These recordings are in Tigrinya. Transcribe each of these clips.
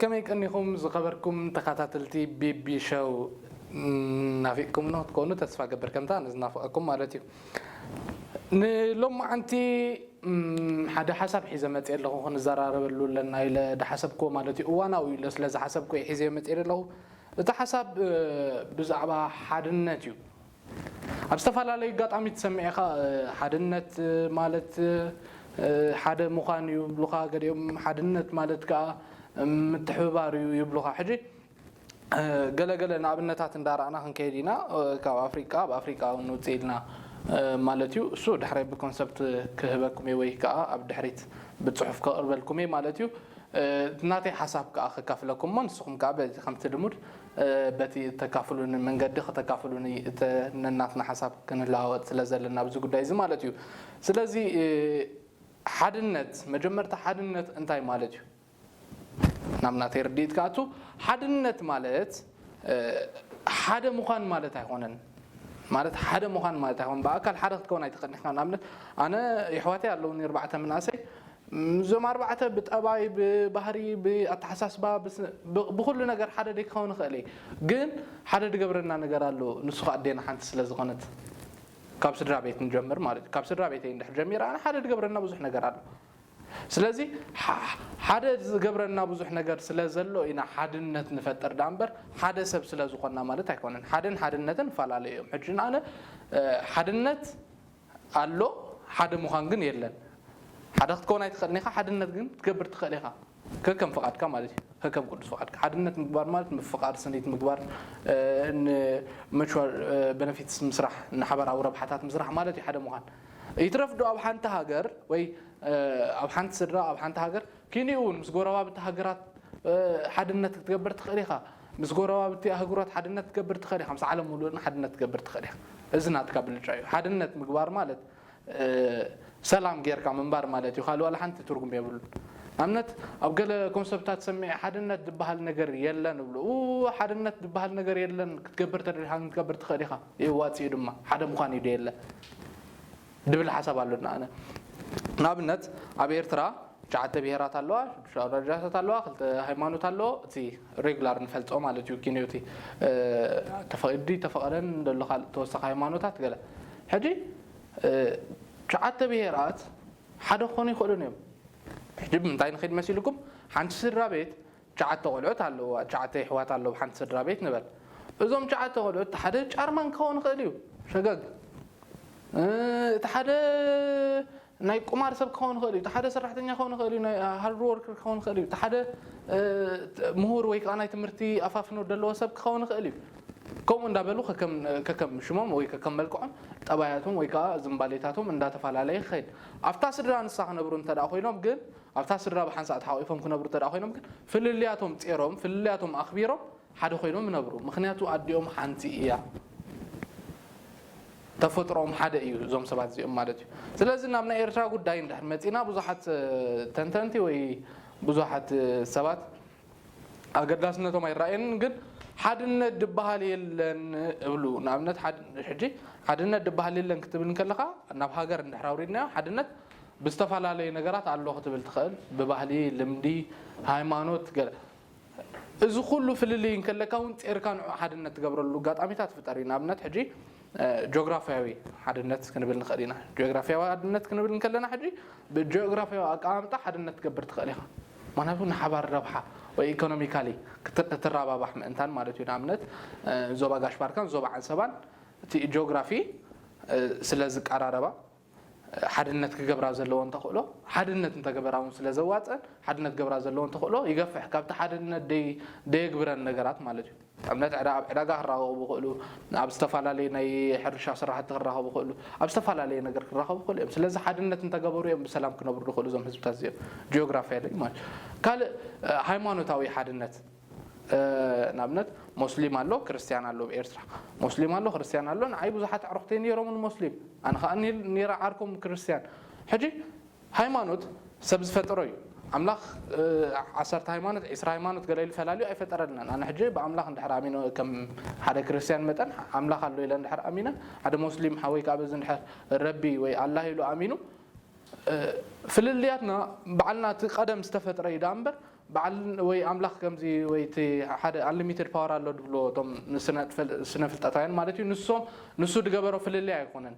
ከመይ ቀኒኹም ዝኸበርኩም ተኸታተልቲ ቢቢ ሸው? ናፊቅኩም ኖ ክትኮኑ ተስፋ ገብር፣ ከምታ ንዝናፍቐኩም ማለት እዩ። ንሎማዓንቲ ሓደ ሓሳብ ሒዘ መፅእ ኣለኹ፣ ክንዘራረበሉ ኣለና ኢለ ድሓሰብክዎ ማለት እዩ። እዋናዊ ኢለ ስለ ዝሓሰብኩ እየ ሒዘ መፅእ ኣለኹ። እቲ ሓሳብ ብዛዕባ ሓድነት እዩ። ኣብ ዝተፈላለዩ ኣጋጣሚ ትሰምዕ ኢኻ። ሓድነት ማለት ሓደ ምዃን እዩ ይብሉኻ፣ ገሊኦም ሓድነት ማለት ከዓ ምትሕብባር እዩ ይብሉኻ። ሕጂ ገለ ገለ ንኣብነታት እንዳረኣና ክንከይድ ኢና። ካብ ኣፍሪቃ፣ ኣብ ኣፍሪቃ እውን ውፅእ ኢልና ማለት እዩ። እሱ ድሕረይ ብኮንሰፕት ክህበኩም እየ ወይ ከዓ ኣብ ድሕሪት ብፅሑፍ ከቕርበልኩም እየ ማለት እዩ። ናተይ ሓሳብ ከዓ ከካፍለኩም እሞ ንስኹም ከዓ በዚ ከምቲ ልሙድ በቲ ተካፍሉኒ መንገዲ ከተካፍሉኒ፣ እተ ነናትና ሓሳብ ክንለዋወጥ ስለ ዘለና ኣብዚ ጉዳይ እዚ ማለት እዩ። ስለዚ ሓድነት፣ መጀመርታ ሓድነት እንታይ ማለት እዩ? ናብ ናተይ ርድኢት ክኣቱ፣ ሓድነት ማለት ሓደ ምዃን ማለት ኣይኮነን። ማለት ሓደ ምዃን ማለት ኣይኮነን። ብኣካል ሓደ ክትከውን ኣይትኽእልን ኢኻ። ንኣብነት ኣነ የሕዋተይ ኣለውኒ ኣርባዕተ ምናሰይ፣ እዞም ኣርባዕተ ብጠባይ፣ ብባህሪ፣ ብኣተሓሳስባ፣ ብስ- ብ- ብኹሉ ነገር ሓደ ደይ ክኸውን ይኽእል እየ። ግን ሓደ ድገብረና ነገር ኣሎ። ንሱ ከዓ ኣዴና ሓንቲ ስለ ዝኾነት፣ ካብ ስድራ ቤት ንጀምር ማለት እዩ። ካብ ስድራ ቤተይ እንድሕር ጀሚረ ኣነ ሓደ ድገብረና ብዙሕ ነገር ኣሎ። ስለዚ ሓ- ሓደ ዝገብረና ብዙሕ ነገር ስለ ዘሎ ኢና ሓድነት ንፈጥር ዳ እምበር ሓደ ሰብ ስለ ዝኾንና ማለት ኣይኮነን። ሓደን ሓድነትን ይፈላለዩ እዮም። ሕጂ ንኣነ ሓድነት ኣሎ፣ ሓደ ምዃን ግን የለን። ሓደ ክትከውን ኣይትኽእልን ኢኻ፣ ሓድነት ግን ክትገብር ትኽእል ኢኻ። ከከም ፍቓድካ ማለት እዩ፣ ከከም ቅዱስ ፍቓድካ። ሓድነት ምግባር ማለት ምፍቓር፣ ስኒት ምግባር፣ መቹዋል በነፊትስ ምስራሕ፣ ንሓበራዊ ረብሓታት ምስራሕ ማለት እዩ ሓደ ምዃን። ይትረፍ ዶ ኣብ ሓንቲ ሃገር ወይ ኣብ ሓንቲ ስድራ፣ ኣብ ሓንቲ ሃገር ኪንኡ እውን ምስ ጎረባብቲ ሃገራት ሓድነት ክትገብር ትኽእል ኢኻ። ምስ ጎረባብቲ ኣህጉራት ሓድነት ክትገብር ትኽእል ኢኻ። ምስ ዓለም ሙሉእ ሓድነት ክትገብር ትኽእል ኢኻ። እዚ ናትካ ብልጫ እዩ። ሓድነት ምግባር ማለት ሰላም ጌርካ ምንባር ማለት እዩ። ካልእ ዋላ ሓንቲ ትርጉም የብሉን። ኣብነት ኣብ ገለ ኮንሰፕታት ሰሚዐ ሓድነት ዝበሃል ነገር የለን እብሉ። ሓድነት ዝበሃል ነገር የለን፣ ክትገብር ተደሊኻ ግን ክትገብር ትኽእል ኢኻ። ይዋጽ እዩ ድማ ሓደ ምዃን እዩ የለ ድብል ሓሳብ ኣለና። ኣነ ንኣብነት ኣብ ኤርትራ ትሽዓተ ብሄራት ኣለዋ፣ ሽዱሽተ ኣውራጃታት ኣለዋ፣ ክልተ ሃይማኖት ኣለዎ። እቲ ሬጉላር ንፈልጦ ማለት እዩ። ኪንዮቲ ተፈቒዲ ተፈቐደን ዘሎ ካልእ ተወሳኺ ሃይማኖታት ገለ። ሕጂ ትሽዓተ ብሄራት ሓደ ክኾኑ ይኽእሉን እዮም። ሕጂ ብምንታይ ንኸይድ መሲልኩም? ሓንቲ ስድራ ቤት ትሽዓተ ቆልዑት ኣለዋ፣ ትሽዓተ ይሕዋት ኣለዉ ሓንቲ ስድራ ቤት ንበል። እዞም ትሽዓተ ቆልዑት ሓደ ጫርማን ክኸውን ይኽእል እዩ፣ ሸገግ። እቲ ሓደ ናይ ቁማር ሰብ ክኸውን ይኽእል እዩ፣ እቲ ሓደ ሰራሕተኛ ክኸውን ይኽእል እዩ፣ ናይ ሃርድ ወርከር ክኸውን ይኽእል እዩ፣ እቲ ሓደ ምሁር ወይ ከዓ ናይ ትምህርቲ ኣፋፍኖ ዘለዎ ሰብ ክኸውን ይኽእል እዩ። ከምኡ እንዳበሉ ከከም ሽሞም ወይ ከከም መልክዖም ጠባያቶም ወይ ከዓ ዝንባሌታቶም እንዳተፈላለየ ክኸይድ፣ ኣብታ ስድራ ንሳ ክነብሩ እንተ ደኣ ኮይኖም ግን ኣብታ ስድራ ብሓንሳእ ተሓቂፎም ክነብሩ እንተ ደኣ ኮይኖም ግን ፍልልያቶም ጼሮም፣ ፍልልያቶም ኣኽቢሮም ሓደ ኮይኖም ይነብሩ። ምኽንያቱ ኣዲኦም ሓንቲ እያ። ተፈጥሮኦም ሓደ እዩ እዞም ሰባት እዚኦም ማለት እዩ። ስለዚ ናብ ናይ ኤርትራ ጉዳይ እንድሕር መጺና ብዙሓት ተንተንቲ ወይ ብዙሓት ሰባት ኣገዳስነቶም ኣይረኣየንን፣ ግን ሓድነት ዝበሃል የለን እብሉ። ንኣብነት ሕጂ ሓድነት ዝበሃል የለን ክትብል እንከለኻ ናብ ሃገር እንድሕር ኣውሪድናዮ ሓድነት ብዝተፈላለዩ ነገራት ኣሎ ክትብል ትኽእል፣ ብባህሊ፣ ልምዲ፣ ሃይማኖት ገለ። እዚ ኩሉ ፍልልይ እንከለካ እውን ጼርካ ንዑ ሓድነት ትገብረሉ ኣጋጣሚታት ፍጠር እዩ። ንኣብነት ሕጂ ጂኦግራፍያዊ ሓድነት ክንብል ንኽእል ኢና። ጂኦግራፍያዊ ሓድነት ክንብል እንከለና ሕጂ ብጂኦግራፍያዊ ኣቀማምጣ ሓድነት ትገብር ትኽእል ኢኻ። ምክንያቱ ንሓባር ረብሓ ወይ ኢኮኖሚካሊ ክትራባባሕ ምእንታን ማለት እዩ። ንኣብነት ዞባ ጋሽ ባርካን ዞባ ዓንሰባን እቲ ጂኦግራፊ ስለ ዝቀራረባ ሓድነት ክገብራ ዘለዎን ተኽእሎ፣ ሓድነት እንተገበራ እውን ስለ ዘዋፅአን ሓድነት ክገብራ ዘለዎን ተኽእሎ ይገፍሕ ካብቲ ሓድነት ደይ ደየግብረን ነገራት ማለት እዩ። ኣብነት ዕዳ ኣብ ዕዳጋ ክራኸቡ ይኽእሉ፣ ኣብ ዝተፈላለዩ ናይ ሕርሻ ስራሕቲ ክራኸቡ ይኽእሉ፣ ኣብ ዝተፈላለየ ነገር ክራኸቡ ይኽእሉ እዮም። ስለዚ ሓድነት እንተገበሩ እዮም ብሰላም ክነብሩ ዝኽእሉ እዞም ህዝብታት እዚኦም። ጂኦግራፊያሊ ማለት ካልእ ሃይማኖታዊ ሓድነት ንኣብነት ሞስሊም ኣሎ ክርስቲያን ኣሎ ኣብ ኤርትራ። ሞስሊም ኣሎ ክርስቲያን ኣሎ። ንዓይ ብዙሓት ኣዕሩኽተይ ነይሮምን ሞስሊም፣ ኣነ ከዓ ነይረ ዓርኮም ክርስቲያን። ሕጂ ሃይማኖት ሰብ ዝፈጠሮ እዩ። ኣምላኽ ዓሰርተ ሃይማኖት ዒስራ ሃይማኖት ገለ ኢሉ ፈላልዩ ኣይፈጠረልናን። ኣነ ሕጂ ብኣምላኽ እንድሕር ኣሚኖ ከም ሓደ ክርስቲያን መጠን ኣምላኽ ኣሎ ኢለ እንድሕር ኣሚነ ሓደ ሞስሊም ሓወይ ከዓ በዚ እንድሕር ረቢ ወይ ኣላህ ኢሉ ኣሚኑ ፍልልያትና በዓልና እቲ ቀደም ዝተፈጥረ እዩ ደኣ እምበር በዓል ወይ ኣምላኽ ከምዚ ወይ እቲ ሓደ ኣንሊሚትድ ፓወር ኣሎ ድብሎ እቶም ስነ ፍልጠታውያን ማለት እዩ። ንሶም ንሱ ድገበሮ ፍልልይ ኣይኮነን።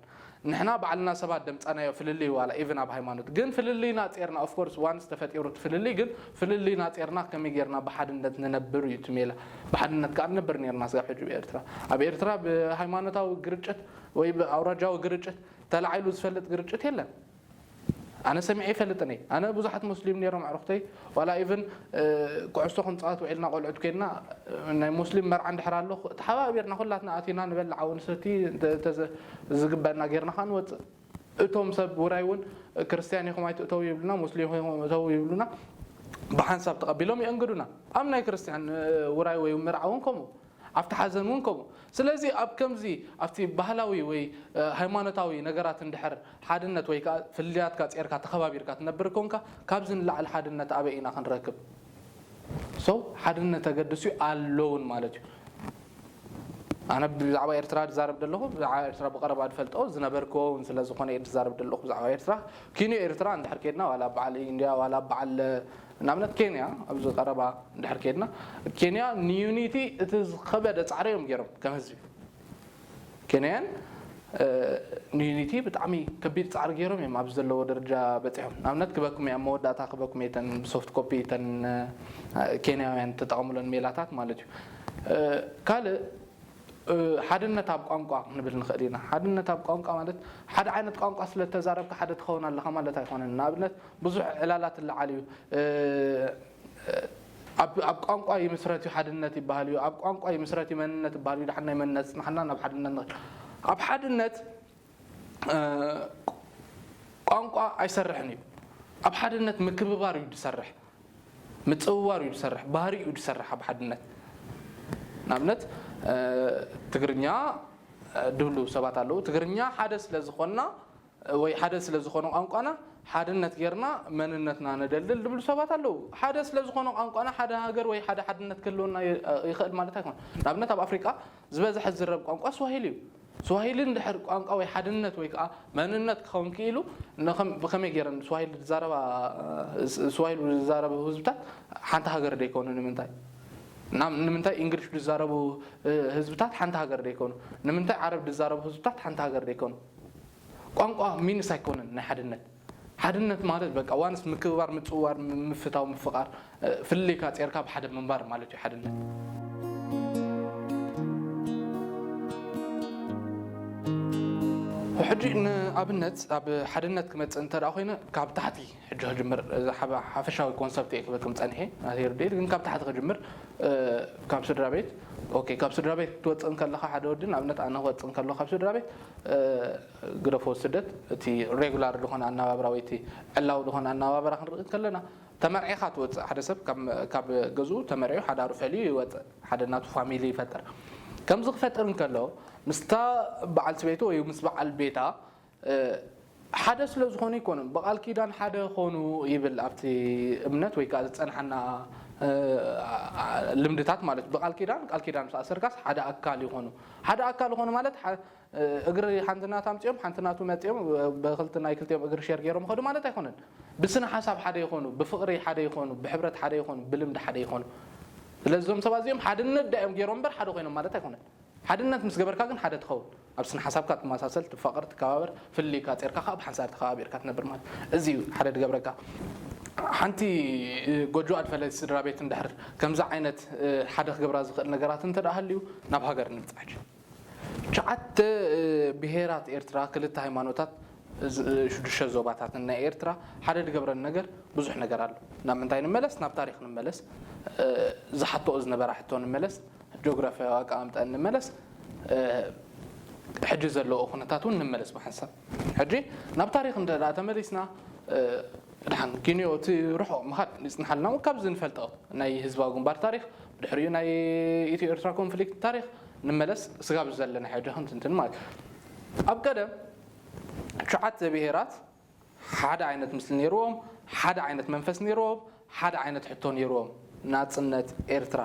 ንሕና ባዕልና ሰባት ደምፃናዮ ፍልልይ ዋላ ኢቭን ኣብ ሃይማኖት ግን ፍልልይና ጼርና ኦፍኮርስ ዋንስ ተፈጢሩ እቲ ፍልልይ ግን ፍልልይና ጼርና ከመይ ጌርና ብሓድነት ንነብር እዩ እቲ ሜላ። ብሓድነት ከዓ ንነብር ኔርና ስጋብ ሕጂ ብኤርትራ ኣብ ኤርትራ ብሃይማኖታዊ ግርጭት ወይ ብኣውራጃዊ ግርጭት ተላዒሉ ዝፈልጥ ግርጭት የለን። ኣነ ሰሚዐ ይፈልጥን እየ ኣነ ብዙሓት ሙስሊም ነይሮም ኣዕሩኽተይ ዋላ ኢቭን ኩዕሶ ክንፃወት ውዒልና ቆልዑት ኮይንና ናይ ሙስሊም መርዓ እንድሕር ኣሎ ተሓባቢርና ኩላትና ኣቲና ንበልዕ ኣውንሰቲ ዝግበአና ጌርና ከዓ ንወፅእ። እቶም ሰብ ውራይ እውን ክርስትያን ኢኹም ኣይትእተው ይብሉና ሙስሊም ኢኹም እተው ይብሉና። ብሓንሳብ ተቐቢሎም የእንግዱና ኣብ ናይ ክርስትያን ውራይ ወይ ምርዓ እውን ከምኡ ኣብቲ ሓዘን እውን ከምኡ። ስለዚ ኣብ ከምዚ ኣብቲ ባህላዊ ወይ ሃይማኖታዊ ነገራት እንድሕር ሓድነት ወይ ከዓ ፍልልያትካ ጼርካ ተኸባቢርካ ትነብር ኮንካ ካብዚ ንላዕሊ ሓድነት ኣበይ ኢና ክንረክብ? ሰው ሓድነት ተገድስ እዩ ኣለውን ማለት እዩ። ኣነ ብዛዕባ ኤርትራ ዝዛረብ ዘለኹ ብዛዕባ ኤርትራ ብቀረባ ዝፈልጦ ዝነበርክዎ እውን ስለ ዝኾነ እየ ዝዛረብ ዘለኹ ብዛዕባ ኤርትራ። ኪንዮ ኤርትራ እንድሕር ኬድና ዋላ በዓል ኢንድያ ዋላ በዓል ንኣብነት ኬንያ ኣብዚ ቀረባ እንድሕር ኬድና ኬንያ ንዩኒቲ እቲ ዝኸበደ ፃዕሪ እዮም ገይሮም ከም ህዝቢ ኬንያን ንዩኒቲ ብጣዕሚ ከቢድ ፃዕሪ ገይሮም እዮም ኣብዚ ዘለዎ ደረጃ በፂሖም። ንኣብነት ክበኩም እየ ኣብ መወዳእታ ክበኩም እየ ተን ብሶፍት ኮፒ ተን ኬንያውያን ተጠቐሙለን ሜላታት ማለት እዩ። ካልእ ሓድነት ኣብ ቋንቋ ክንብል ንኽእል ኢና። ሓድነት ኣብ ቋንቋ ማለት ሓደ ዓይነት ቋንቋ ስለተዛረብካ ሓደ ትኸውን ኣለኻ ማለት ኣይኮነን። ንኣብነት ብዙሕ ዕላላት ይለዓል እዩ። ኣብ ቋንቋ ይምስረት እዩ ሓድነት ይበሃል እዩ። ኣብ ቋንቋ ይምስረት እዩ መንነት ይበሃል እዩ። ደሓን ናይ መንነት ጽናሕና ናብ ሓድነት ንኽእል። ኣብ ሓድነት ቋንቋ ኣይሰርሕን እዩ። ኣብ ሓድነት ምክብባር እዩ ዝሰርሕ። ምጽውዋር እዩ ዝሰርሕ፣ ባህሪ እዩ ዝሰርሕ ኣብ ሓድነት። ንኣብነት ትግርኛ ድብሉ ሰባት ኣለዉ። ትግርኛ ሓደ ስለ ዝኾንና ወይ ሓደ ስለ ዝኾነ ቋንቋና ሓድነት ጌርና መንነትና ነደልድል ድብሉ ሰባት ኣለዉ። ሓደ ስለ ዝኾነ ቋንቋና ሓደ ሃገር ወይ ሓደ ሓድነት ክህልወና ይኽእል ማለት ኣይኮን። ንኣብነት ኣብ ኣፍሪቃ ዝበዝሐ ዝረብ ቋንቋ ስዋሂሊ እዩ። ስዋሂሊ እንድሕር ቋንቋ ወይ ሓድነት ወይ ከዓ መንነት ክኸውን ክኢሉ ብኸመይ ገይረን ስዋሂሊ ዝዛረባ ስዋሂሊ ዝዛረቡ ህዝብታት ሓንቲ ሃገር ደይኮኑ ንምንታይ? ንምንታይ እንግሊሽ ዝዛረቡ ህዝብታት ሓንቲ ሃገር ደይኮኑ? ንምንታይ ዓረብ ዝዛረቡ ህዝብታት ሓንቲ ሃገር ደይኮኑ? ቋንቋ ሚንስ ኣይኮነን ናይ ሓድነት። ሓድነት ማለት በቃ ዋንስ ምክብባር፣ ምጽዋር፣ ምፍታው፣ ምፍቓር፣ ፍልልይካ ጼርካ ብሓደ ምንባር ማለት እዩ ሓድነት። ሕጂ ንኣብነት ኣብ ሓድነት ክመጽእ እንተ ደኣ ኮይነ ካብ ታሕቲ ሕጂ ክጅምር ሓፈሻዊ ኮንሰፕት እየ ክበክም ጸኒሐ ናተይ ርድኢት ግን ካብ ታሕቲ ክጅምር ካብ ስድራ ቤት ኦኬ ካብ ስድራ ቤት ክትወፅእ እንከለካ ሓደ ወዲ ንኣብነት ኣነ ክወፅእ እንከሎ ካብ ስድራ ቤት ግደፎ ስደት እቲ ሬጉላር ዝኾነ ኣነባብራ ወይ እቲ ዕላዊ ዝኾነ ኣነባብራ ክንርኢ ከለና ተመርዒኻ ትወፅእ ሓደ ሰብ ካብ ገዝኡ ተመርዒ ሓዳሩ ፈልዩ ይወፅእ ሓደ ናቱ ፋሚሊ ይፈጥር ከምዚ ክፈጥር እንከሎ ምስታ በዓል ሰበይቱ ወይ ምስ በዓል ቤታ ሓደ ስለ ዝኾኑ ይኮኑ ብቃል ኪዳን ሓደ ኾኑ ይብል ኣብቲ እምነት ወይ ከዓ ዝፀንሓና ልምድታት ማለት ብቃል ኪዳን ቃል ኪዳን ተኣሰርካስ ሓደ ኣካል ይኾኑ ሓደ ኣካል ይኾኑ ማለት እግሪ ሓንቲ ናት ኣምፅኦም ሓንቲ ናቱ መፅኦም ብክልቲ ናይ ክልቲኦም እግሪ ሸር ገይሮም ኸዱ ማለት ኣይኮነን ብስነ ሓሳብ ሓደ ይኾኑ ብፍቅሪ ሓደ ይኾኑ ብሕብረት ሓደ ይኾኑ ብልምዲ ሓደ ይኾኑ ስለዚ እዞም ሰባት እዚኦም ሓድነት ዳዮም ገይሮም እምበር ሓደ ኮይኖም ማለት ኣይኮነን ሓድነት ምስ ገበርካ ግን ሓደ ትኸውን ኣብ ስነ ሓሳብካ ትመሳሰል ትፋቀር ትከባበር ፍልልይካ ጼርካ ከዓ ብሓንሳብ ተከባቢርካ ትነብር ማለት እዚ እዩ ሓደ ድገብረካ ሓንቲ ጎጆ ኣድፈለቲ ስድራ ቤት እንድሕር ከምዚ ዓይነት ሓደ ክገብራ ዝኽእል ነገራት እንተ ደኣ ሃልዩ ናብ ሃገር ንምፅእ ሕጂ ትሽዓተ ብሄራት ኤርትራ ክልተ ሃይማኖታት ሽዱሽተ ዞባታት ናይ ኤርትራ ሓደ ድገብረን ነገር ብዙሕ ነገር ኣሎ ናብ ምንታይ ንመለስ ናብ ታሪክ ንመለስ ዝሓተኦ ዝነበራ ሕቶ ንመለስ ጆግራፍያዊ ኣቀማምጣ እንመለስ ሕጂ ዘለዎ ኩነታት እውን ንመለስ ብሓንሳብ ሕጂ ናብ ታሪክ እንተ ተመሊስና ድሓን ኪንዮ እቲ ርሑቕ ምኻድ ይፅንሓልና እውን ካብዚ ንፈልጦ ናይ ህዝባዊ ግንባር ታሪክ ብድሕሪኡ ናይ ኢትዮ ኤርትራ ኮንፍሊክት ታሪክ ንመለስ ስጋብ ዘለና ሕጂ ክንትንትን ማለት ኣብ ቀደም ትሽዓተ ብሄራት ሓደ ዓይነት ምስሊ ነይርዎም ሓደ ዓይነት መንፈስ ነይርዎም ሓደ ዓይነት ሕቶ ነይርዎም ናፅነት ኤርትራ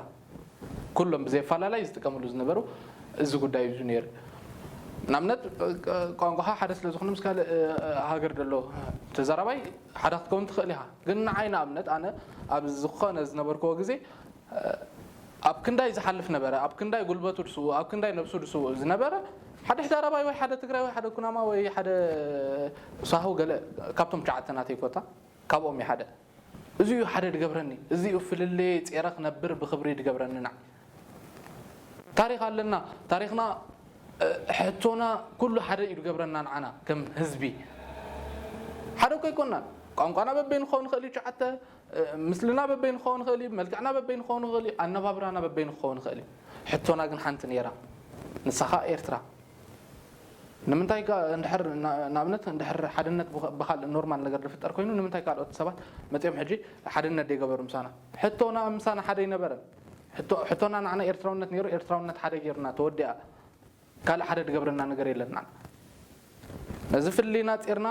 ኩሎም ብዘይፈላለይ ዝጥቀምሉ ዝነበሩ እዚ ጉዳይ እዩ ነይሩ ንኣብነት ቋንቋኻ ሓደ ስለ ዝኾነ ምስ ካልእ ሃገር ዘሎ ተዛራባይ ሓደ ክትከውን ትኽእል ኢኻ። ግን ንዓይ ንኣብነት ኣነ ኣብ ዝኾነ ዝነበርክዎ ግዜ ኣብ ክንዳይ ዝሓልፍ ነበረ፣ ኣብ ክንዳይ ጉልበቱ ድስው፣ ኣብ ክንዳይ ነብሱ ድስው ዝነበረ ሓደ ሕዳራባይ ወይ ሓደ ትግራይ ወይ ሓደ ኩናማ ወይ ሓደ ሳሁ ገለ ካብቶም ሸዓተ ናተይ ኮታ ካብኦም ሓደ እዚ እዩ ሓደ ድገብረኒ፣ እዚ እዩ ፍልልየ ጼረ ክነብር ብክብሪ ድገብረኒ። ንዓይ ታሪኽ ኣለና። ታሪኽና ሕቶና ኩሉ ሓደ እዩ ድገብረና። ንዓና ከም ህዝቢ ሓደ እኮ ኣይኮናን። ቋንቋና በበይኑ ክኸውን ይኽእል እዩ ሸዓተ፣ ምስልና በበይኑ ክኸውን ይኽእል እዩ፣ መልክዕና በበይኑ ክኸውን ይኽእል እዩ፣ ኣነባብራና በበይኑ ክኸውን ይኽእል እዩ። ሕቶና ግን ሓንቲ ነይራ፣ ንሳኻ ኤርትራ። ንምንታይ ንድሕር ንኣብነት እንድሕር ሓድነት ብኻልእ ኖርማል ነገር ዝፍጠር ኮይኑ ንምንታይ ካልኦት ሰባት መፅኦም ሕጂ ሓድነት ደይገበሩ ምሳና? ሕቶና ምሳና ሓደ ኣይነበረን። ሕቶና ንዓና ኤርትራውነት ነይሩ፣ ኤርትራውነት ሓደ ገይሩና ተወዲኣ። ካልእ ሓደ ድገብረና ነገር የለን። ንዓና ነዚ ፍልልይና ፂርና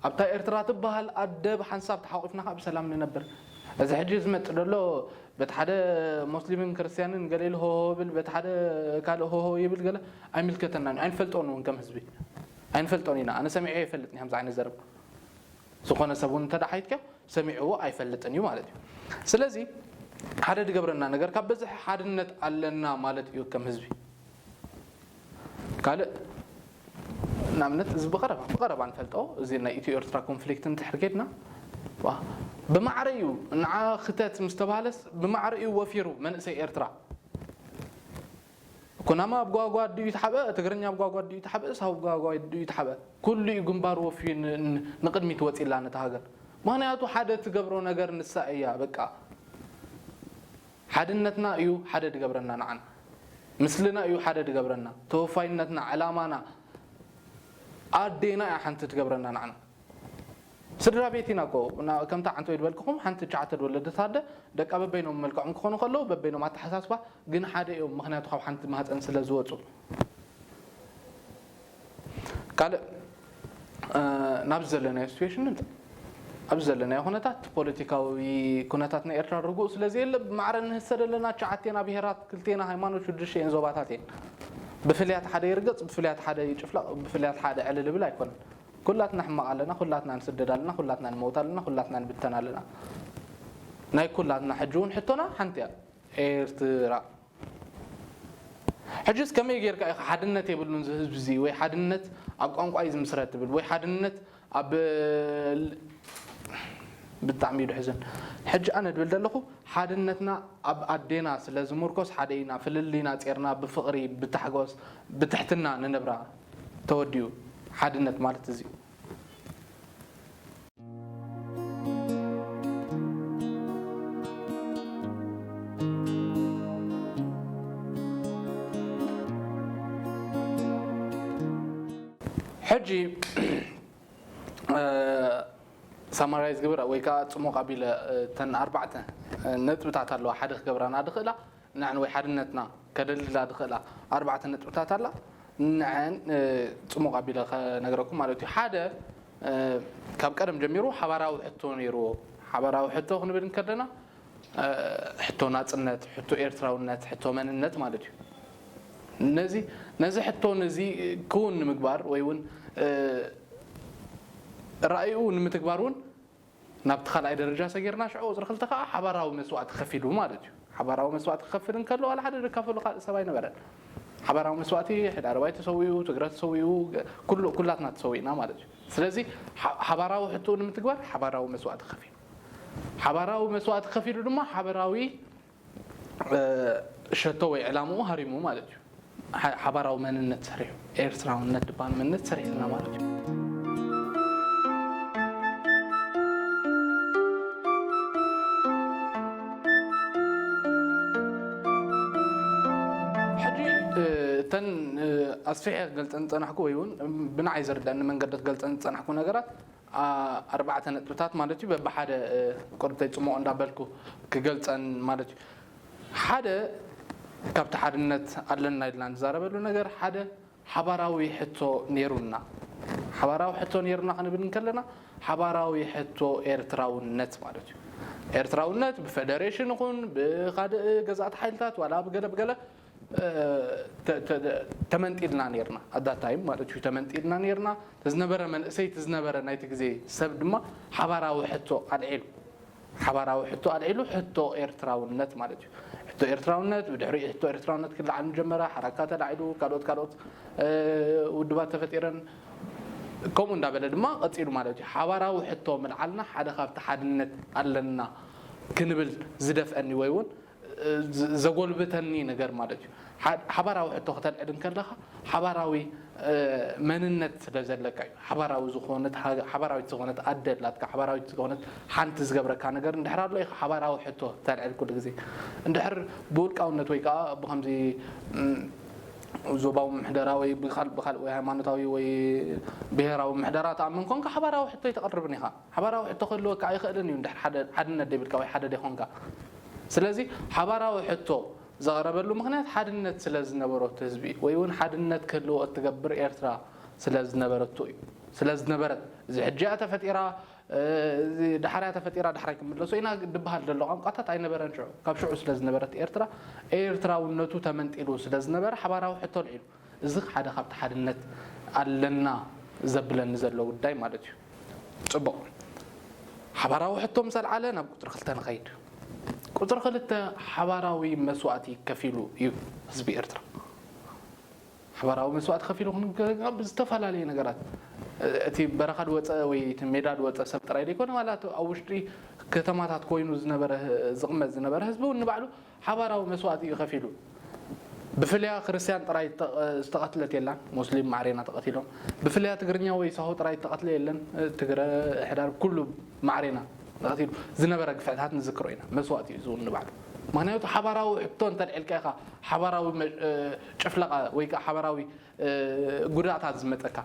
ኣብታ ኤርትራ ትበሃል ኣደ ብሓንሳብ ተሓቂፍና ከዓ ብሰላም ንነብር። እዚ ሕጂ ዝመፅእ ዘሎ በቲ ሓደ ሞስሊምን ክርስትያንን ገለ ኢሉ ሆሆ ይብል፣ በቲ ሓደ ካልእ ሆሆ ይብል፣ ገለ ኣይምልከተናን እዩ። ኣይንፈልጦን እውን ከም ህዝቢ ኣይንፈልጦን ኢና። ኣነ ሰሚዐ ይፈልጥ ከምዚ ዓይነት ዘረባ። ዝኾነ ሰብ እውን እንተደሓይትካ ሰሚዕዎ ኣይፈልጥን እዩ ማለት እዩ። ስለዚ ሓደ ድገብረና ነገር ካብ በዝሒ ሓድነት ኣለና ማለት እዩ ከም ህዝቢ። ካልእ ንኣብነት እዚ ብቐረባ ብቐረባ ንፈልጦ እዚ ናይ ኢትዮ ኤርትራ ኮንፍሊክት እንድሕር ኬድና ብማዕረ እዩ ንዓ ክተት ምስ ተባሃለስ ብማዕረ እዩ ወፊሩ መንእሰይ ኤርትራ። ኩናማ ኣብ ጓጓ ድዩ ተሓበ፣ ትግርኛ ኣብ ጓጓ ድዩ ተሓበ፣ ሳው ጓጓ ድዩ ተሓበ፣ ኩሉ እዩ ግንባሩ ወፍዩ ንቅድሚት ወፂላ ነታ ሃገር። ምክንያቱ ሓደ ትገብሮ ነገር ንሳ እያ። በቃ ሓድነትና እዩ ሓደ ድገብረና ንዓና፣ ምስልና እዩ ሓደ ድገብረና፣ ተወፋይነትና፣ ዕላማና፣ ኣዴና እያ ሓንቲ ትገብረና ንዓና። ስድራ ቤት ኢና እኮ። ከምታ ዓንተወይ ዝበልክኹም ሓንቲ ትሽዓተ ዝወለደት ኣደ ደቃ በበይኖም መልክዖም ክኾኑ ከለዉ በበይኖም ኣተሓሳስባ ግን ሓደ እዮም። ምክንያቱ ካብ ሓንቲ ማህፀን ስለ ዝወፁ። ካልእ ናብዚ ዘለናዮ ሲትዌሽን ኣብዚ ዘለናዮ ኩነታት ፖለቲካዊ ኩነታት ናይ ኤርትራ ርጉእ ስለ ዘየለ ብማዕረ ንህሰድ ኣለና። ትሽዓቴና ብሄራት፣ ክልቴና ሃይማኖት፣ ሽዱሽተ እየን ዞባታት እየን። ብፍልያት ሓደ ይርገፅ፣ ብፍልያት ሓደ ይጭፍለቕ፣ ብፍልያት ሓደ ዕልል ይብል ኣይኮነን። ኩላትና ሕማቕ ኣለና፣ ኩላትና ንስደድ ኣለና፣ ኩላትና ንመውት ኣለና፣ ኩላትና ንብተን ኣለና። ናይ ኩላትና ሕጂ እውን ሕቶና ሓንቲ እያ፣ ኤርትራ። ሕጅስ ከመይ ጌርካ ኢኻ ሓድነት የብሉን እዚ ህዝቢ እዚ ወይ ሓድነት ኣብ ቋንቋ እዩ ዝምስረት ትብል ወይ ሓድነት ኣብ ብጣዕሚ እዩ ድሕዝን። ሕጂ ኣነ ድብል ዘለኹ ሓድነትና ኣብ ኣዴና ስለ ዝምርኮስ ሓደ ኢና፣ ፍልልይና ጼርና ብፍቕሪ ብታሕጎስ ብትሕትና ንነብራ ተወዲኡ ሓድነት ማለት እዚ እዩ። ሕጂ ሳማራይዝ ግብር ወይ ከዓ ፅሙቕ ኣቢለ እተን ኣርባዕተ ነጥብታት ኣለዋ ሓደ ክገብራና ድኽእላ ንዐን ወይ ሓድነትና ከደልድላ ድኽእላ ኣርባዕተ ነጥብታት ኣላ። ንዐን ፅሙቕ ኣቢለ ከነግረኩም ማለት እዩ። ሓደ ካብ ቀደም ጀሚሩ ሓባራዊ ሕቶ ነይርዎ። ሓባራዊ ሕቶ ክንብል እንከለና ሕቶ ናፅነት፣ ሕቶ ኤርትራውነት፣ ሕቶ መንነት ማለት እዩ። ነዚ ነዚ ሕቶ ነዚ ክውን ንምግባር ወይ እውን ራእይኡ ንምትግባር እውን ናብቲ ካልኣይ ደረጃ ሰጊርና ሽዑ ቁፅሪ ክልተ ከዓ ሓባራዊ መስዋእቲ ከፊሉ ማለት እዩ። ሓባራዊ መስዋእቲ ክከፍል እንከሎ ዋላ ሓደ ዘካፈሎ ካልእ ሰብ ኣይነበረን። ሓባራዊ መስዋእቲ ሕዳርባይ ተሰዊኡ፣ ትግረ ተሰዊኡ፣ ኩሉ ኩላትና ተሰዊእና ማለት እዩ። ስለዚ ሓባራዊ ሕቶ ንምትግባር ሓባራዊ መስዋእቲ ከፊሉ፣ ሓባራዊ መስዋእቲ ከፊሉ ድማ ሓበራዊ ሸቶ ወይ ዕላምኡ ሃሪሙ ማለት እዩ። ሓባራዊ መንነት ሰሪሑ ኤርትራውነት ድባል መንነት ሰሪሕልና ማለት እዩ። ሕጂ እተን ኣስፊሐ ክገልፀን ዝፀናሕኩ ወይ እውን ብንዓይ ዝርዳኒ መንገዲ ክገልፀን ዝፀናሕኩ ነገራት ኣርባዕተ ነጥብታት ማለት እዩ። በብሓደ ቁርብተይ ፅሙቕ እንዳበልኩ ክገልፀን ማለት እዩ። ሓደ ካብቲ ሓድነት ኣለና ኢልና ንዛረበሉ ነገር ሓደ ሓባራዊ ሕቶ ነይሩና። ሓባራዊ ሕቶ ነይሩና ክንብል እንከለና ሓባራዊ ሕቶ ኤርትራውነት ማለት እዩ። ኤርትራውነት ብፌደሬሽን ይኹን ብካልእ ገዛእቲ ሓይልታት ዋላ ብገለ ብገለ ተመንጢልና ነርና ኣዳታይም ማለት እዩ። ተመንጢልና ነርና። ዝነበረ መንእሰይ ዝነበረ ናይቲ ግዜ ሰብ ድማ ሓባራዊ ሕቶ ኣልዒሉ ሓባራዊ ሕቶ ኣልዒሉ ሕቶ ኤርትራውነት ማለት እዩ። ሕቶ ኤርትራውነት ብድሕሪ ሕቶ ኤርትራውነት ክለዓል ጀመረ። ሓራካ ተላዒሉ ካልኦት ካልኦት ውድባት ተፈጢረን ከምኡ እንዳበለ ድማ ቀፂሉ ማለት እዩ። ሓባራዊ ሕቶ ምልዓልና ሓደ ካብቲ ሓድነት ኣለና ክንብል ዝደፍአኒ ወይ እውን ዘጎልብተኒ ነገር ማለት እዩ። ሓባራዊ ሕቶ ከተልዕል እንከለካ ሓባራዊ መንነት ስለ ዘለካ እዩ። ሓባራዊ ዝኾነት ሓባራዊት ዝኾነት ኣደ ላትካ ሓባራዊት ዝኾነት ሓንቲ ዝገብረካ ነገር እንድሕር ኣሎ ኢኻ ሓባራዊ ሕቶ ተልዕል ኩሉ ግዜ። እንድሕር ብውልቃውነት ወይ ከዓ ብከምዚ ዞባዊ ምሕደራ ወይ ብካል ብካል ወይ ሃይማኖታዊ ወይ ብሄራዊ ምሕደራ ተኣምን ኮንካ ሓባራዊ ሕቶ ኣይተቕርብን ኢኻ። ሓባራዊ ሕቶ ክህልወካ ኣይኽእልን እዩ እንድሕር ሓደ ሓድነት ደይብልካ ወይ ሓደ ደይኮንካ። ስለዚ ሓባራዊ ሕቶ ዘቕረበሉ ምክንያት ሓድነት ስለ ዝነበረቱ ህዝቢ ወይ እውን ሓድነት ክህልዎ እትገብር ኤርትራ ስለ ዝነበረቱ እዩ። ስለ ዝነበረት እዚ ሕጂ እያ ተፈጢራ። እዚ ዳሕራያ ተፈጢራ ዳሕራይ ክምለሶ ኢና ድበሃል ዘሎ ቋንቋታት ኣይነበረን ሽዑ። ካብ ሽዑ ስለ ዝነበረት ኤርትራ ኤርትራውነቱ ተመንጢሉ ስለ ዝነበረ ሓባራዊ ሕቶ ኣልዒሉ። እዚ ሓደ ካብቲ ሓድነት ኣለና ዘብለኒ ዘሎ ጉዳይ ማለት እዩ። ፅቡቕ ሓባራዊ ሕቶ ምስ ኣልዓለ ናብ ቁፅሪ ክልተ ንኸይድ። ቁፅሪ ክልተ ሓባራዊ መስዋእቲ ከፊሉ እዩ ህዝቢ ኤርትራ። ሓባራዊ መስዋእቲ ከፊሉ ክንገብ ዝተፈላለየ ነገራት እቲ በረኻ ድወፀ ወይ እቲ ሜዳ ድወፀ ሰብ ጥራይ ዘይኮነ ዋላ ኣብ ውሽጢ ከተማታት ኮይኑ ዝነበረ ዝቕመጥ ዝነበረ ህዝቢ እውን ንባዕሉ ሓባራዊ መስዋእቲ እዩ ከፊሉ። ብፍልያ ክርስትያን ጥራይ ዝተቐትለት የላን። ሙስሊም ማዕሬና ተቐቲሎም። ብፍልያ ትግርኛ ወይ ሳሆ ጥራይ ዝተቐትለ የለን። ትግረ ሕዳር ኩሉ ማዕሬና ተቐቲሉ ዝነበረ ግፍዕታት ንዝክሮ ኢና። መስዋእቲ እዩ ዝውን ንባዕሉ። ምክንያቱ ሓባራዊ ሕቶ እንተልዕልካ ኢኻ ሓባራዊ ጭፍለቃ ወይ ከዓ ሓባራዊ ጉዳእታት ዝመፀካ።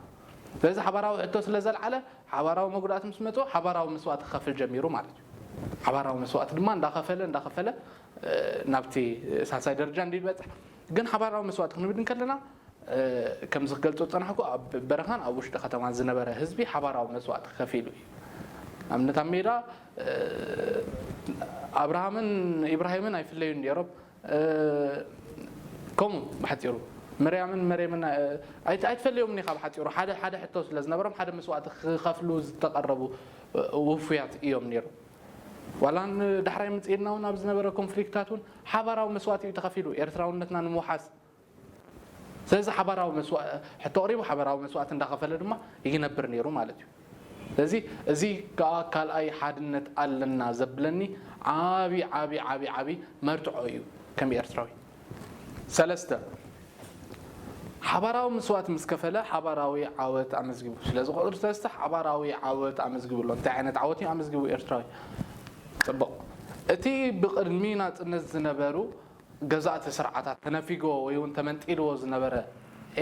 ስለዚ ሓባራዊ ሕቶ ስለ ዘልዓለ ሓባራዊ መጉዳእቲ ምስ መፅኦ ሓባራዊ መስዋእቲ ክኸፍል ጀሚሩ ማለት እዩ። ሓባራዊ መስዋእቲ ድማ እንዳኸፈለ እንዳኸፈለ ናብቲ ሳልሳይ ደረጃ እንዲ ይበፅሕ። ግን ሓባራዊ መስዋእቲ ክንብል እንከለና ከምዚ ክገልፆ ዝፀናሕኩ ኣብ በረኻን ኣብ ውሽጢ ከተማን ዝነበረ ህዝቢ ሓባራዊ መስዋእቲ ከፊሉ እዩ። ኣብነት ኣብ ሜዳ ኣብርሃምን ኢብራሂምን ኣይፍለዩን ነይሮም። ከምኡ ብሓፂሩ መርያምን መሬምን ኣይትፈለዮም ኒኻ ብሓፂሩ ሓደ ሓደ ሕቶ ስለ ዝነበሮም ሓደ መስዋእቲ ክኸፍሉ ዝተቐረቡ ውፉያት እዮም ነይሮም። ዋላ ዳሕራይ ምፅኢድና እውን ኣብ ዝነበረ ኮንፍሊክታት እውን ሓባራዊ መስዋእቲ እዩ ተኸፊሉ ኤርትራውነትና ንምውሓስ። ስለዚ ሓባራዊ መስዋእ ሕቶ ቅሪቡ ሓባራዊ መስዋእቲ እንዳኸፈለ ድማ ይነብር ነይሩ ማለት እዩ። ስለዚ እዚ ከዓ ካልኣይ ሓድነት ኣለና ዘብለኒ ዓቢ ዓቢ ዓቢ ዓቢ መርትዖ እዩ ከም ኤርትራዊ። ሰለስተ ሓባራዊ መስዋእቲ ምስ ከፈለ ሓባራዊ ዓወት ኣመዝጊቡ። ስለዚ ቁፅሪ ሰለስተ ሓባራዊ ዓወት ኣመዝጊቡ ኣሎ። እንታይ ዓይነት ዓወት እዩ ኣመዝጊቡ ኤርትራዊ? ፅቡቕ። እቲ ብቅድሚ ናፅነት ዝነበሩ ገዛእቲ ስርዓታት ተነፊጎ ወይ እውን ተመንጢልዎ ዝነበረ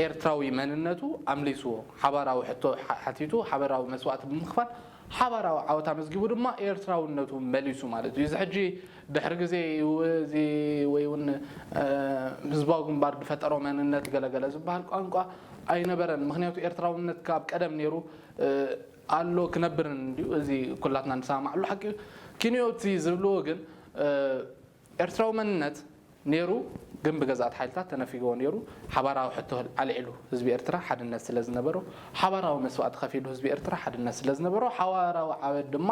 ኤርትራዊ መንነቱ ኣምሊስዎ። ሓባራዊ ሕቶ ሓቲቱ ሓበራዊ መስዋእቲ ብምኽፋል ሓባራዊ ዓወት ኣመዝጊቡ ድማ ኤርትራውነቱ መሊሱ ማለት እዩ። እዚ ሕጂ ድሕሪ ግዜ እዚ ወይ እውን ህዝባዊ ግንባር ዝፈጠሮ መንነት ገለገለ ዝበሃል ቋንቋ ኣይነበረን። ምክንያቱ ኤርትራውነት ካብ ቀደም ነይሩ ኣሎ ክነብርን እንዲዩ። እዚ ኩላትና ንሰማማዓሉ ሓቂ እዩ። ኪንዮቲ ዝብልዎ ግን ኤርትራዊ መንነት ነይሩ ግን ብገዛእቲ ሓይልታት ተነፊግዎ ነይሩ። ሓባራዊ ሕቶ ኣልዒሉ ህዝቢ ኤርትራ ሓድነት ስለ ዝነበሮ ሓባራዊ መስዋእቲ ከፊሉ ህዝቢ ኤርትራ ሓድነት ስለ ዝነበሮ ሓባራዊ ዓወት ድማ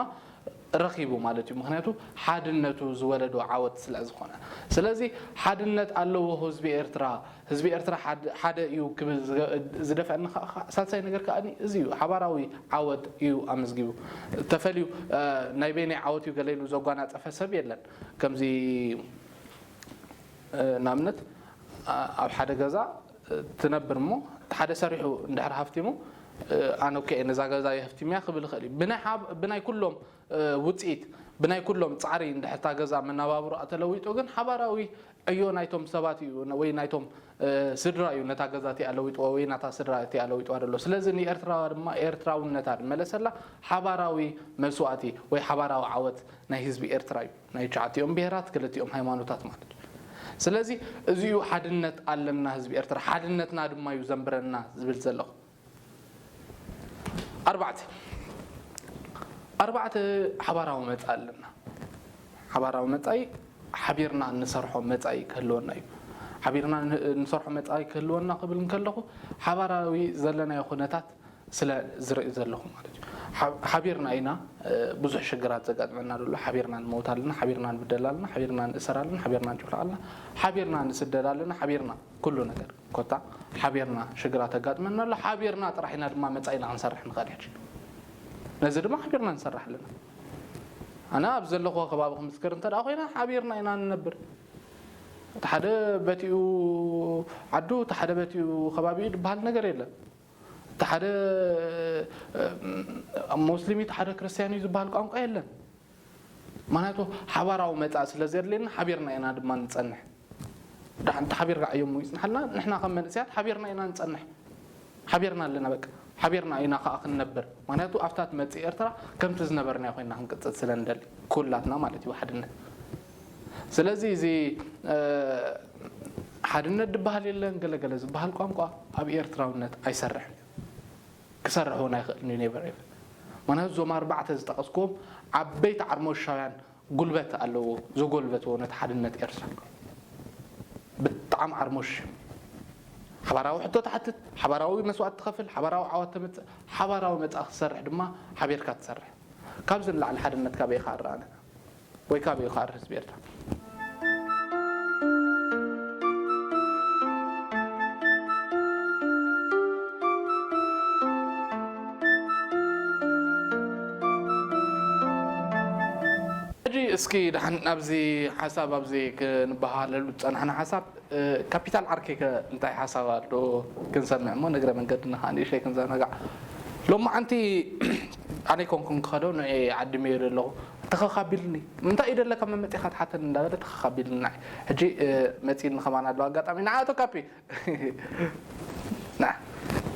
ረኺቡ ማለት እዩ። ምክንያቱ ሓድነቱ ዝወለዶ ዓወት ስለ ዝኾነ። ስለዚ ሓድነት ኣለዎ ህዝቢ ኤርትራ፣ ህዝቢ ኤርትራ ሓደ እዩ ክብል ዝደፍአኒ ሳልሳይ ነገር ከዓ እዚ እዩ። ሓባራዊ ዓወት እዩ ኣመዝጊቡ። ተፈልዩ ናይ በይነይ ዓወት እዩ ገለ ኢሉ ዘጓናፀፈ ሰብ የለን። ከምዚ ንኣብነት ኣብ ሓደ ገዛ ትነብር እሞ ሓደ ሰሪሑ እንድሕር ሃፍቲሙ ኣነ እኮ እየ ነዛ ገዛ የህፍቲምያ ክብል ይኽእል እዩ። ብናይ ኩሎም ውፅኢት ብናይ ኩሎም ፃዕሪ እንድሕር እታ ገዛ መነባብሮኣ ተለዊጡ ግን ሓባራዊ ዕዮ ናይቶም ሰባት እዩ ወይ ናይቶም ስድራ እዩ ነታ ገዛ እቲኣ ለዊጥዋ ወይ ናታ ስድራ እቲኣ ለዊጥዋ ዘሎ። ስለዚ ንኤርትራ ድማ ኤርትራውነታ ዝመለሰላ ሓባራዊ መስዋእቲ ወይ ሓባራዊ ዓወት ናይ ህዝቢ ኤርትራ እዩ። ናይ ትሽዓቲኦም ብሄራት ክልቲኦም ሃይማኖታት ማለት እዩ። ስለዚ እዚዩ ሓድነት ኣለና ህዝቢ ኤርትራ ሓድነትና ድማ እዩ ዘንብረና ዝብል ዘለኹ። ኣርባዕተ ኣርባዕተ ሓባራዊ መፃኢ ኣለና። ሓባራዊ መፃኢ ሓቢርና እንሰርሖ መፃኢ ክህልወና እዩ። ሓቢርና ን- ንሰርሖ መጻኢ ክህልወና ክብል እንከለኹ ሓባራዊ ዘለናዮ ኩነታት ስለ ዝርኢ ዘለኹ ማለት እዩ። ሓ- ሓቢርና ኢና፣ እ፣ ብዙሕ ሽግራት ዘጋጥመና ዘሎ፣ ሓቢርና ንመውት ኣለና፣ ሓቢርና ንብደል ኣለና፣ ሓቢርና ንእሰር ኣለና፣ ሓቢርና ንጭፍለቕ ኣለና፣ ሓቢርና ንስደድ ኣለና፣ ሓቢርና ኩሉ ነገር ኮታ ሓቢርና ሽግራት ኣጋጥመና ኣሎ። ሓቢርና ጥራሕ ኢና ድማ መጻኢና ክንሰርሕ ንኽእል ሕጂ። ነዚ ድማ ሓቢርና ንሰርሕ ኣለና። ኣነ ኣብ ዘለኹዎ ከባቢ ክምስክር እንተ ደኣ ኮይና ሓቢርና ኢና ንነብር። እቲ ሓደ በቲኡ ዓዱ፣ እቲ ሓደ በቲኡ ከባቢኡ ዝበሃል ነገር የለን። እቲ ሓደ እ፣ ሞስሊም እዩ፣ እቲ ሓደ ክርስትያን እዩ ዝበሃል ቋንቋ የለን። ምክንያቱ ሓባራዊ መጻኢ ስለ ዘድልየና ሓቢርና ኢና ድማ ንጸንሕ። ደሓን ተሓቢርካ እዮም ይጽንሓልና፣ ንሕና ከም መንእሰያት ሓቢርና ኢና ንጸንሕ። ሓቢርና ኣለና በቃ። ሓቢርና ኢና ከኣ ክንነብር። ምክንያቱ ኣብታ ትመጽእ ኤርትራ ከምቲ ዝነበርናዮ ኮይና ክንቅጽል ስለ ንደሊ። ኩላትና ማለት እዩ ሓድነት። ስለዚ እዚ እ፣ ሓድነት ዝበሃል የለን፣ ገለገለ ዝበሃል ቋንቋ ኣብ ኤርትራውነት ኣይሰርሕን እዩ። ክሰርሕ እውን ኣይኽእልን እዩ፣ ኔቨር ኤቨር። ምክንያቱ እዞም ኣርባዕተ ዝጠቐስክዎም ዓበይቲ ዓርሞሻውያን ጉልበት ኣለዎ፣ ዘጎልበትዎ ነቲ ሓድነት ኤርትራ። ብጣዕሚ ዓርሞሽ እዩ። ሓባራዊ ሕቶ ትሓትት፣ ሓባራዊ መስዋእቲ ትኸፍል፣ ሓባራዊ ዓወት ተምጽእ፣ ሓባራዊ መጻኢ ክትሰርሕ ድማ ሓቢርካ ትሰርሕ። ካብዚ ንላዕሊ ሓድነት ካበይ ይኸኣል ኣነ? ወይ ካበይ ይኸኣል ህዝቢ ኤርትራ? ሕጂ እስኪ ደሓን ኣብዚ ሓሳብ፣ ኣብዚ ክንበሃለሉ ዝጸናሕና ሓሳብ፣ እ፣ ካፒታል ዓርከይ ከ እንታይ ሓሳብ ኣሎ ክንሰምዕ እሞ፣ ንእግረ መንገድና ከኣ ንእሽተይ ክንዘናጋዕ። ሎማዓንቲ ኣነ ኣይኮንኩን ክኸዶ፣ ንዑ ዓዲ ሜሪ ኣለኹ። ተኸኻቢልኒ። እንታይ እዩ ደለካ መመጺኻ ትሓተኒ እንዳበለ ተኸኻቢልኒ ንዓይ። ሕጂ፣ እ፣ መጺእኒ ከማን ኣሎ ኣጋጣሚ። ንዓ ኣቶ ካፒ። ና።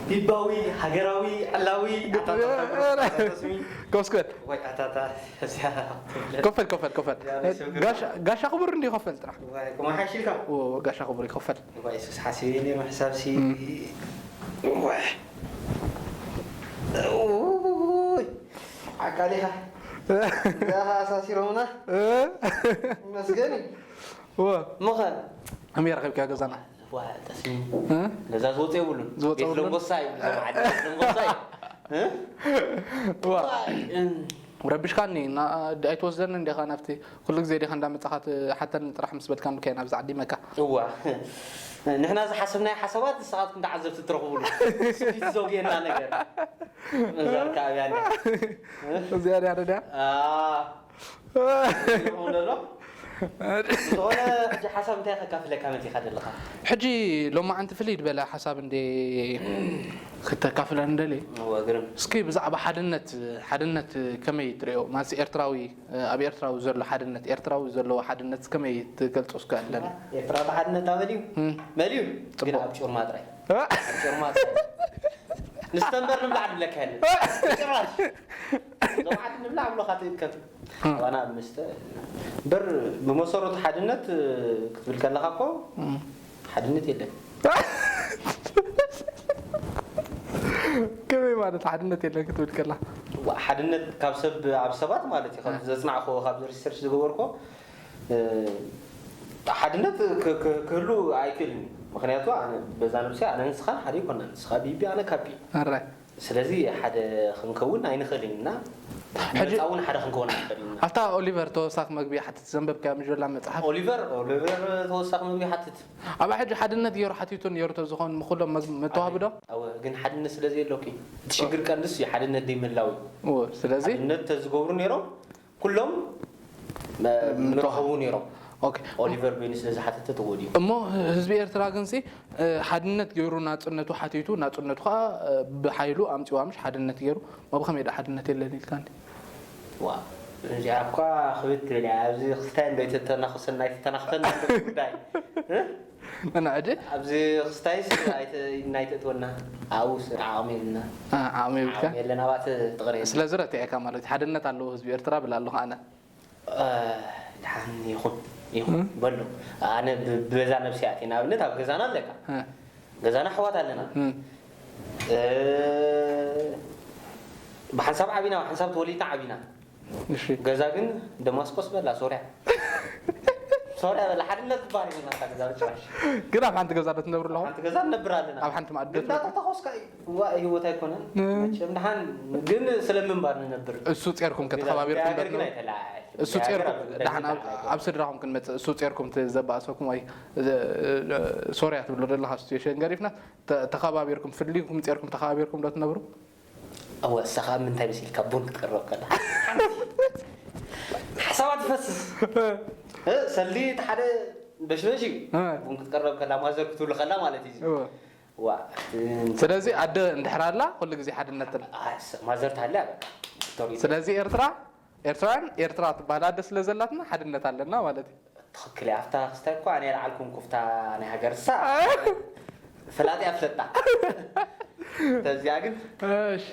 ቢባዊ፣ ሃገራዊ፣ ዕላዊ፣ ኣታ፣ ኣታ፣ ኣታ፣ ኣታ፣ ኣታ፣ ስሚ። ኮስኮት። ወይ ኣታ፣ ኣታ፣ እዚኣ ትብለጥ። ኮፈል፣ ኮፈል፣ ኮፈል። ያ፣ ናይ ሰብ ግርማ። ጋሻ፣ ጋሻ ክቡር እንዲ ኮፈል ጥራሕ። ወይ፣ ኮማ ሓሺልካ? ኦ፣ ጋሻ ክቡር ይኮፈል። ወይ፣ ሱስ ሓሲበ ነይሩ፣ ሕሳብ ሲ። እም። ወይ። ኡይ። ዓቃሊኻ። እዛ ኣሳሲሮምና። እ? ይመስገን እዩ። እወ። ምኸን። ኣመይ ረኺብካዮ ገዛና? ዋ፣ ጠስሚ። እ? ገዛ ዝወጽእ የብሉን። ዝወጽእ ቤት የብሉን? ለንጎሳ እዩ፣ ብዛዕባ ዓዲ ቤት ለንጎሳ እዩ። እ? ዋ። ዋ፣ እም። ረቢሽካኒ፣ ና-፣ ኣይትወስደንን ዲኻ ናብቲ ኩሉ ግዜ ዲኻ እንዳመጻኻ ትሓተኒ ጥራሕ ምስ በልካኒ ከ ናብዚ ዓዲመካ? እዋ። ንሕና ዝሓሰብናዮ ሓሳባት ንስኻትኩም ተዓዘብቲ ትረኽቡሉ። ስፒት ዘውግየና ነገር። እዛ ኣርካ ኣብያ እንዲያ። እዚኣ ድያ ደድያ? ኣ። ይኸውን ዘሎ? ዝኾነ ሕጂ ሓሳብ እንታይ ከካፍለካ መጺኻ ዘለኻ? ሕጂ ሎማዓንቲ ፍልይ ዝበለ ሓሳብ እንዴ ክተካፍለኒ ደልየ? እወ፣ ግርም። እስኪ ብዛዕባ ሓድነት፣ ሓድነት ከመይ ትርእዮ? ማለት ኤርትራዊ፣ ኣብ ኤርትራዊ ዘሎ ሓድነት፣ ኤርትራዊ ዘለዎ ሓድነት ከመይ ትገልጾ እስከ ኣለና? ኤርትራዊ ሓድነት ኣበል እዩ? እም። መሊኡ? ግን ጽቡቕ። ኣብ ጮርማ ጥራይ። እ? ኣብ ጮርማ ጥራይ። ንስተ እምበር ንብላዕ ንብለካ የለን። እ? ጭራሽ። ሎማዓንቲ ንብላዕ ብሎኻ ትእከብ። እም። ኣባና ኣብ መስተ። እምበር ብመሰረቱ ሓድነት ክትብል ከለኻ እኮ እም። ሓድነት የለን። ከመይ ማለት ሓድነት የለን ክትብል ከላ? ዋ፣ ሓድነት ካብ ሰብ ኣብ ሰባት ማለት እዩ። ካብ እ። ዘጽናዕኮ፣ ካብ ሪሰርች ዝገበርኮ፣ እ፣ ሓድነት ክ-፣ ክ-፣ ክህሉ ኣይክእልን እዩ። ምኽንያቱ ኣነ በዛ ነብሰይ ኣነ ንስኻን ሓደ ይኮና። ንስኻ ቢቢ፣ ኣነ ካፒ። ኣራይ። ስለዚ ሓደ ክንከውን ኣይንኽእልን ኢና። ሕጂ መጻ እውን ሓደ ክንከውን ኣይንኽእልን ኢና። ኣብታ ኦሊቨር ተወሳኺ መግቢ ይሓትት ዘንበብካያ ምሽ ዘላ መጽሓፍ? ኦሊቨር፣ ኦሊቨር ተወሳኺ መግቢ ይሓትት። ኣብኣ ሕጂ ሓድነት ገይሩ ሓቲቱ ነይሩ ተዝኾን ምኹሎም መግ-፣ መተዋህቡ ዶ? ኣወ፣ ግን ሓድነት ስለ ዘየሎ እኮ እዩ። እቲ ሽግር ቀንድስ እዩ፣ ሓድነት ዘይምህላው እዩ። እወ፣ ስለዚ ሓድነት ተዝገብሩ ነይሮም፣ ኩሎም መ-፣ ምረኸቡ ነይሮም። ኦኬ። ኦሊቨር በይኑ ስለ ዝሓተተ ተወዲኡ። እሞ ህዝቢ ኤርትራ ግንሲ፣ እ፣ ሓድነት ገይሩ ናጽነቱ ሓቲቱ፣ ናጽነቱ ኸኣ፣ እ፣ ብሓይሉ ኣምጺዋ ምሽ ሓድነት ገይሩ፣ ማ ብኸመይ ደኣ ሓድነት የለን ኢልካኒ? ዋ፣ እዚኣ እኳ ክብድ ትብል እያ። ኣብዚ ክስታይ እንዶ ኣይተተናኽሰና፣ ኣይተተናኽፈና ጉዳይ። እ? መን ዕዲ? ኣብዚ ክስታይስ ኣይተ-፣ ኢድና ኣይተእትወና። ኣብኡ ስ-፣ ዓቕሚ የብልና። አ፣ ዓቕሚ የብልካ? ዓቕሚ የለን፣ ኣብኣ ተ-፣ ትቕረ የለን። ስለዚ ረቲዐካ ማለት እዩ። ሓድነት ኣለዎ ህዝቢ ኤርትራ ብል ኣለኹ ኣነ። እ፣ ደሓን ይኹን፣ ይኹን፣ እ? በሎ። ኣነ ብ-፣ በዛ ነብሲ ኣትየ፣ ንኣብነት ኣብ ገዛና ኣለካ። እ። ገዛና ኣሕዋት ኣለና። እ። እ፣ ብሓንሳብ ዓቢና፣ ብሓንሳብ ተወሊድና ዓቢና። እሺ። ገዛ ግን ደማስቆስ በላ ሶርያ። ሶርያ በላ ሓድነት ትባል ይብልና እታ ገዛ ጭራሽ። ግን ኣብ ሓንቲ ገዛ ዶ ትነብሩ ኣለኹም? ሓንቲ ገዛ ንነብር ኣለና። ኣብ ሓንቲ መኣዲ ግን እንዳተተኾስካ ዋ ህይወት ኣይኮነን። እ። መቸም ድሓን ግን ስለምንባር ንነብር። እሱ ጼርኩም ከተኸባቢርኩም ሃገር ግን ዶ ኣይተለዓል። እሱ ጼርኩም ድሓን ኣብ- ኣብ ስድራኹም ክንመፅእ እሱ ጼርኩም ዘባእሰኩም ወይ እ፣ ሶርያ ትብሎ ዘለካ ሲትዌሽን ገሪፍና ተ- ተኸባቢርኩም ፍልይኩም ጼርኩም ተኸባቢርኩም ዶ ትነብሩ? እወ እሳ ከዓ ምንታይ መሲልካ ቡን ክትቀርበብ ከላ ሓሳባት ይፈስስ። እ፣ ሰልዲ እቲ ሓደ በሽበሽ እዩ። እ። ቡን ክትቀርበብ ከላ ማዘር ክትብሉ ከላ ማለት እዩ። እወ። ዋ ስለዚ ኣደ እንድሕር ኣላ ኩሉ ግዜ ሓድነት ኣላ። ማዘር ታለ በቃ ቪክቶሪ ስለዚ ኤርትራ ኤርትራውያን ኤርትራ ትበሃል ኣደ ስለ ዘላትና ሓድነት ኣለና ማለት እዩ። ትኽክል እያ። ኣብታ ክስታይ እኳ ኣነ የልዓልኩም ኩፍታ ናይ ሃገር ሳ ፈላጢ ኣፍለጣ ተዚኣ ግን እሺ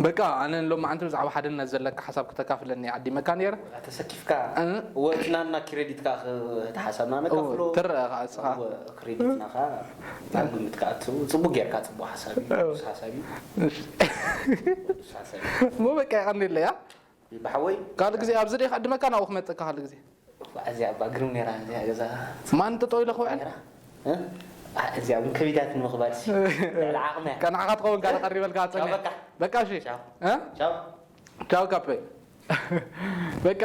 በቃ ኣነ ሎማዓንቲ ብዛዕባ ሓድነት ዘለካ ሓሳብ ክተካፍለኒ ዓዲመካ ነይረ። ተሰኪፍካ እ? ወትናና ክሬዲትካ ተሓሳብና ነከፍሎ ትረአ ከዓ እስኻ ክሬዲትና ከዓ ኣብ ግምት ከኣትው ጽቡቅ ጌርካ ጽቡቅ ሓሳብ እዩ እዎ። ቅዱስ ሓሳብ እዩ እሺ። ቅዱስ ሓሳብ እዩ እሞ በቃ የቐኒለያ ብሓወይ ካልእ ግዜ ኣብዚ ደይ ክዕድመካ ናብኡ ክመፀካ ካልእ ግዜ እዚኣ እባ ግርም ነራ እዚኣ ገዛ ማን ጥጠው ኢለ ክውዕል ነራ እ? አ፣ እዚኣ እውን ከቢዳት ንምኽባድ ሲ ልዕሊ ዓቕሚ እያ ከንዓኻ ትኸውን ካልእ ቀሪበልካ ቻው ኣፀኒሐ በቃ በቃ እሺ ቻው እ? ቻው ቻው ካፔ በቃ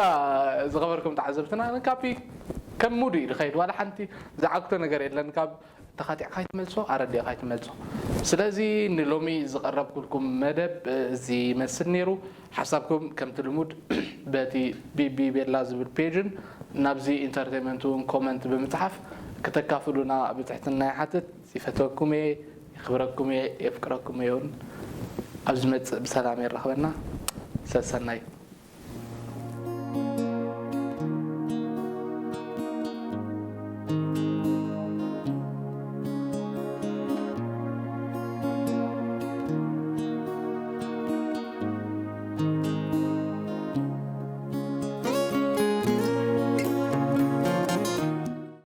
ዝኸበርኩም ተዓዘብትና ካፒ ከም ሙዱ እዩ ዝኸይድ ዋላ ሓንቲ ዝዓግቶ ነገር የለን ካብ ተኻጢዕካ ይትመልሶ ኣረዲእካ ይትመልሶ ስለዚ ንሎሚ ዝቐረብኩልኩም መደብ እዚ ይመስል ነይሩ ሓሳብኩም ከምቲ ልሙድ በቲ ቢቢ ቤላ ዝብል ፔጅን ናብዚ ኢንተርቴንመንት እውን ኮመንት ብምፅሓፍ ክተካፍሉና ብትሕትና ይሓትት ይፈተኩም እየ የኽብረኩም እየ የፍቅረኩም እየ እውን ኣብ ዝመፅእ ብሰላም የራኽበና ሰሰናይ